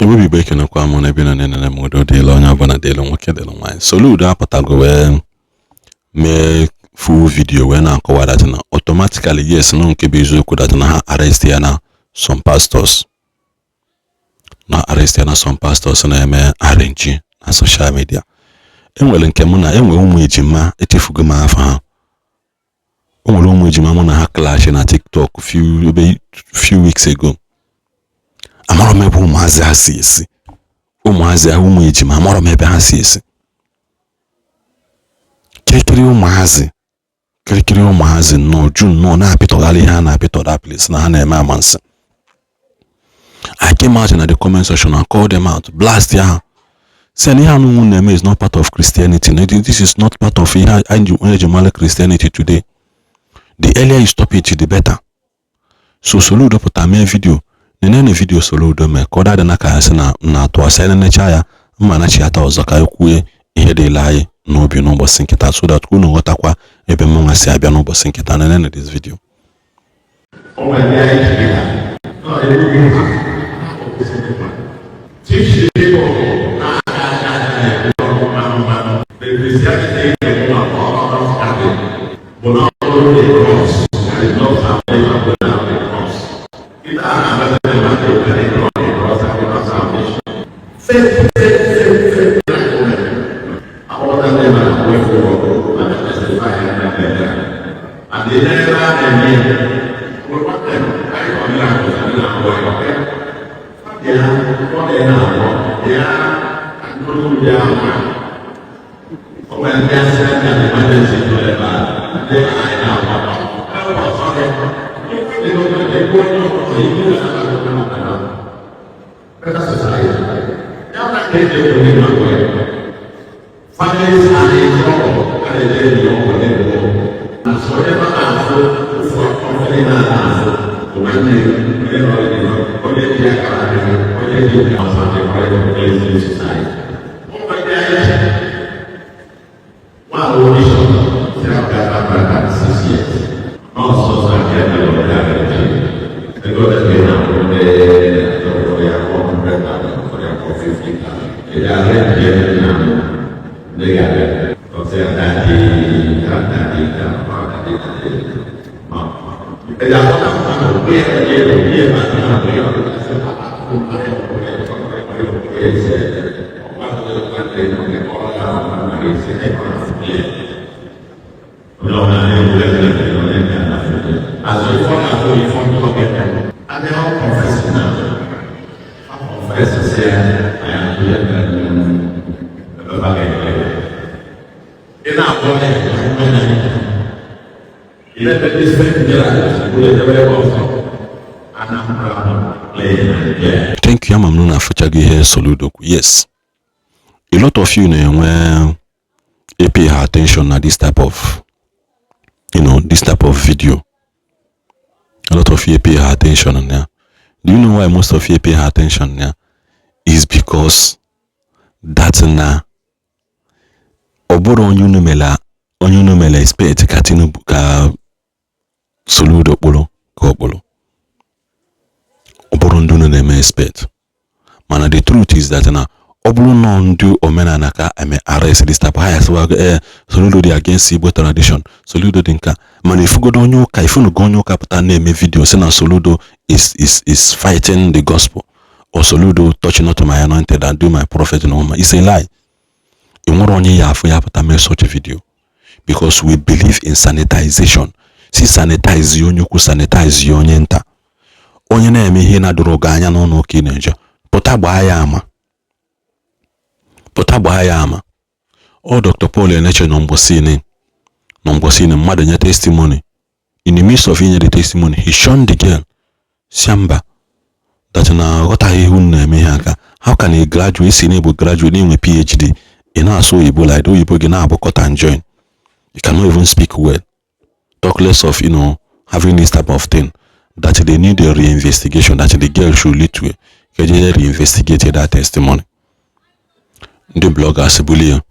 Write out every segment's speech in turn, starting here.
Igbo bụ Igbo, ekenekwa m n'ebe nọ na-enene m. Udo dịla onye ọbụla, dịla nwoke, dịla nwaanyị. Soludo apụtago wee mee full video wee na-akọwa that na automatically, yes, no, nke bụ eziokwu that na ha arrest ya na some pastors, na arrest ya na some pastors na-eme arrange na social media. Enwere nke mụ na enwe ụmụ ejima, echefugo m afọ ha. O nwere ụmụ ejima mụ na ha clash na TikTok few weeks ago. Amarọ m ebe ụmụazị ha si esi, ụmụazị ahụ, ụmụ ejima, amarọ m ebe ha si esi. Kirikiri ụmụazị, kirikiri ụmụazị nnọọ ju nnọọ na-apịtọgharị ihe ha na-apịtọ that place na ha na-eme amansi. I came out in the comment section and called them out, blast ya ha, sị na ihe anụnwụ na-eme is not part of Christianity. No, this is not part of ihe anyị onye ji mara Christianity today. The earlier you stop it, the better. So Soludo pụta mee video. Nenene video Soludo mee ka ọ dadị na ka ya sị na m na-atụ asị. Nenecha ya mma nachiata ọzọ ka anyị kwue ihe dịla anyị n'obi n'ụbọchị nkịta, so that unu ghọtakwa ebe mụnwa si abịa n'ụbọchị nkịta. Nenene this video. O nwere ndị anyị ji ha nọ ebughị ha. Teach the people na-aga aga na-ekwu ọrụ mmanụ mmanụ. The Christianity na-ekwu maka Orthodox Catholic bụ na ọ bụrụ the cross, there is no salvation without the cross. Kita a na-abịa mmadụ ekpere on the cross and not salvation. Fake, fake, fake, fake miracle. Akpọta ndị mmadụ wepụ ma testify ya na eme. And they never eme. We want them. Anyị kọ miracles anyị na-agwọ ya. Okay? Ya, ọ dị na-agwọ ya nnukwu ndị ahụ. O nwere ndị asị aka na emergency nọ ebe a, ndị anyị na-agwọ. Ọzọ gị, ego ego onye ọzọ ibu na better society. Ya na ka eji ekwu ndị na-agwọ ya. Families are in trouble. A na-eje enyi ọgwụ na-egbu. Na so onye nọ na-afụ ụfụ ọfere na-afụ bụ nwanne ya, onye nọ n'ilo, onye ji aka adịghị, onye ji ọzọ dị kwere society. Ụmụ ndị anyị chere. Nwa agbọghọ bishọp si abịa brother 6 years. Nọọsụ ọzọ abịa dị ọbịa ga-eji. Ego ole ka ị na-akwụ ndị ụfọdụ ya 400,000, ụfọdụ ya 450,000. Ị ga-arrange ebe na ndị ga-abịa. Ọsị ya daddy, daddy, daddy, daddy. Ị ga-akpọta mmadụ, ihe ihe ihe mmadụ na-abụ ya ọ ga-asị papa, ese onye ọbụla na-egwu egwu onye nke a na-afụ. Azụ ife ọ na-afụ ife ọ and they all confessing now. Confess say I am here ị na-akpọ ya ị na-eme this fake miracles wụrụ ebe ebe ọzọ Anambra play and there. Thank you. Ama m na afụchago ihe Soludo kwu. Yes, a lot of you na-enwe pay her attention na this type of this type of video. A lot of you pay her attention on ya. Do you know why most of you pay her attention ya? Is because that na ọ bụrụ onye unu mere, onye unu mere expect ka Tinubu, ka Soludo kpụrụ, ka ọ kpụrụ. Ọ bụrụ ndị unu na-eme expect, mana the truth is that na ọ bụrụ nọ ndị omenala ka eme arrest this type, ha ya sịwa, ee, Soludo dị against Igbo tradition, Soludo dị nka. Mana ifugodo onye ụka, ifunugo onye ụka pụta na-eme video sị na Soludo is fighting the gospel, or Soludo touch not my anointed and do my prophet no harm? It's a lie. Ị nwere onye ya afụ ya pụta mee such a video, because we believe in sanitization. Si sanitize onye ukwu, sanitize ya onye nta. Onye na-eme ihe na-adọrọ gị anya n'ụlọ ụka ị na-eje, pụta gbaa ya ama, pụta gbaa ya ama. Ọ Dr. Paul Eneche nọ mgbosini mmadụ nye testimony. In the midst of inye the testimony, he shunned the girl, si mba, that na aghọtaghị ihe unu na-eme ihe aka. How can a graduate si na-ebu graduate na-enwe PhD, ị na-asụ oyibo like oyibo gị na-abụkọta and join? You cannot even speak well, talk less of having this type of thing, that they need a reinvestigation, that the girl should lead to ka eje reinvestigate that testimony. Ndị bloggers bulie ya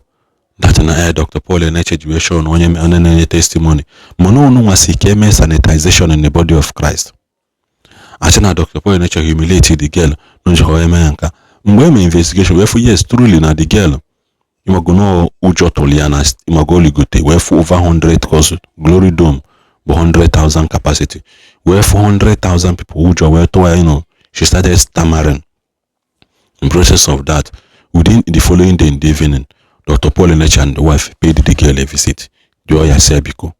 that na Dr. Paul Eneche ji wee show na onye na-enye testimony, mana unu nwasị ka eme sanitization in the body of Christ. Asị na Dr. Paul Eneche humiliate the girl na njikọ eme ya nka. Mgbe eme investigation wee fụ, yes, truly na the girl, ịmago na ụjọ tụrụ ya na ịmago oligote wee fụ over 100, cause Glory Dome bụ 100,000 capacity, wee fụ 100,000 people, ụjọ wee tụọ ya. She started stammering. In process of that, within the following day in the evening, Dr. Paul Enenche and the wife paid the girl a visit, jụọ ya sị biko,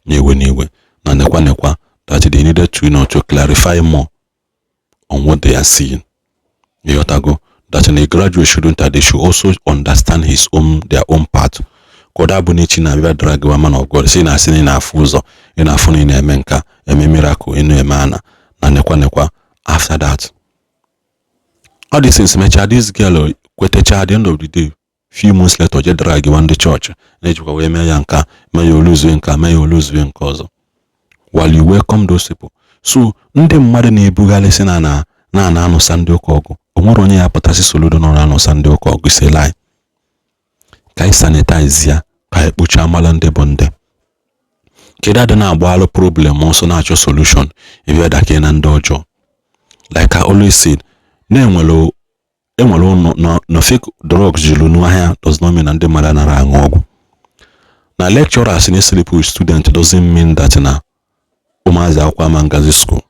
na-ewe n'iwe na nekwa nekwa, that they needed to clarify more on what they are seeing. Ịghọtago that a graduate shouldn't, they should also understand his own their own part, ka ọ dabụ n'echi na-abịa drag wa man of God, si na asị na ị na-afụ ụzọ, ị na-afụ na ị na-eme nka, eme miracle, ị na-eme ana na nekwa nekwa. After that, all these things mechaa, this girl kwetacha. At the end of the day, few months later, je drag wa ndị chọọchị na-ejikwa wee mee ya nka, mee ya oluzue nka, mee ya oluzue nke ọzọ, while you welcome those people. So ndị mmadụ na-ebugharịsị na anụsa ndị ụka ọgụ, o nwere onye ya pụtasị Soludo nọ na-anụsa ndị ụka ọgụ. Ise lie ka anyị sanitize ya, ka anyị kpochaa mara ndị bụ ndị. Kedu adị na-agbalụ problem ọsọ na-achọ solution ebe dake na ndị ọjọọ? Like I always said, na-enwere enwere ụlọ na fake drugs juru n'ahịa does not mean na ndị mmadụ nara aṅụ ọgwụ. Na lecturers na-sleep with student doesn't mean that na ụmụazị akwụkwọ ama ngazi school.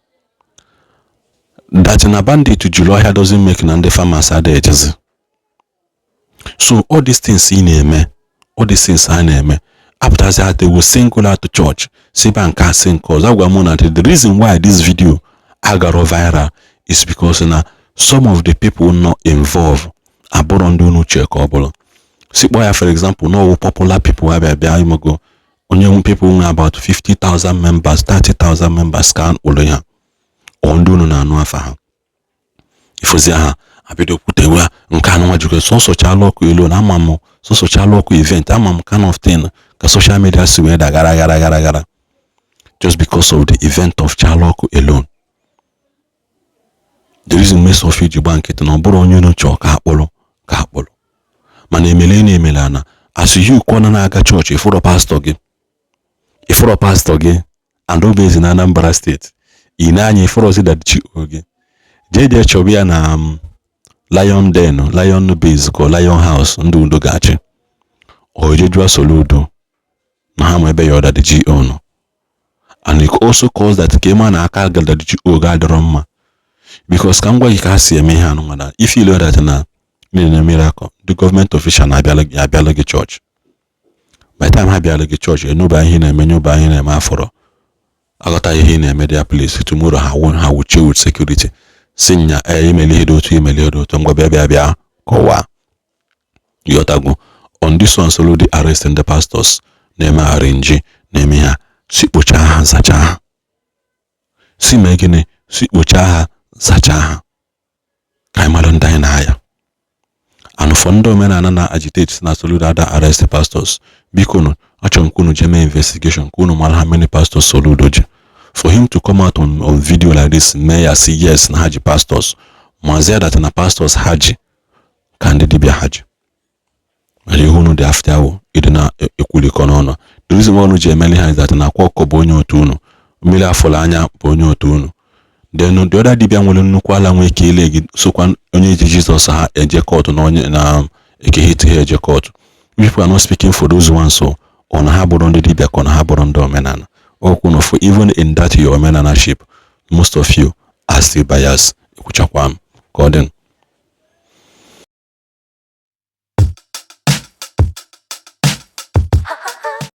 That na bandit juru ọhịa doesn't make na ndị farmers adịghị ejezi. So all these things ị na-eme, all these things a na-eme, apụtazi at single out church, si ba nke asị nke ọzọ. Agwa m na the reason why this video agaro viral is because na some of the people nọ involved abụrụ ndị unu che ka ọ bụrụ si kpọọ ya. For example, n'ọwụ popular people abịa bịa imego onye people nwe about 50,000 members, 30,000 members, ka ụlọ ya ọ ndị unu na-anụ afa ha ifozi ha abido kwutewe nke anụnwa jikọ sọsọchala ọkụ elu na ama m sọsọchala ọkụ event, ama m kind of thing ka social media si wee da gara gara gara gara just because of the event of chala ọkụ alone. The reason most of you ji gba nkịtị na ọ bụrụ onye unu chọọ ka akpụrụ ka akpụrụ, mana emele na emele na as you kwọ na-aga chọọchị, ịfụrọ pastọ gị, ịfụrọ pastọ gị and obezi na Anambra Steeti, ị na-anya ịfụrọzi that gị jee jee chọba ya na Lion Den, Lion Base ka Lion House ndị udo ga-achị ojejuo Soludo na ha ma ebe ya ọda the GO nọ. And it also cause that ka ịma na aka gada the GO ga-adịrọ mma, because ka m gwa gị ka ha si eme ihe anụ na if you that na na miracle, the government official na-abịala gị, abịala gị chọọchị. By the time ha bịala gị chọọchị, enyoba ihe na-eme, nyoba ihe na-eme, afọrọ aghọta ihe ị na-eme their place. Tomorrow ha won ha wuchie with security, si nya e emeli ihe dị otu, emeli ihe dị otu, ngwa, bịa bịa bịa kọwaa. Ịghọtago? On this one, Soludo arrest ndị pastors na-eme arrange na-eme ha, si kpochaa ha, zachaa ha, si mee gịnị, si kpochaa ha, zachaa ha, ka anyị mara ndị anyị na-aya. And for ndị omenala na agitate na Soludo ada arrest pastors, biko nụ, achọrọ m ka unu jee mee investigation ka unu mara how many pastors Soludo ji. For him to come out on video like this, mee ya si yes na ha ji pastors, mazie that na pastors ha ji ka ndị dibịa ha ji. Mana ihe unu dị after awụ ịdị na-ekwulikọ n'ọnụ. The reason why unu ji emeli ha is that na akwa ọkọ bụ onye otu unu, mmiri afọrọ anya bụ onye otu unu. Then the other dibịa nwere nnukwu ala nwee ike ile gị sokwa onye ji Jizọs ha eje court na onye na ekehit ha eje court. People are not speaking for those ones, so ọ na ha bụrụ ndị dibịa ka ọ na ha bụrụ ndị omenala okwu na for even in that your omenala ship, most of you are still biased. Ekwuchakwa m ka ọ dị.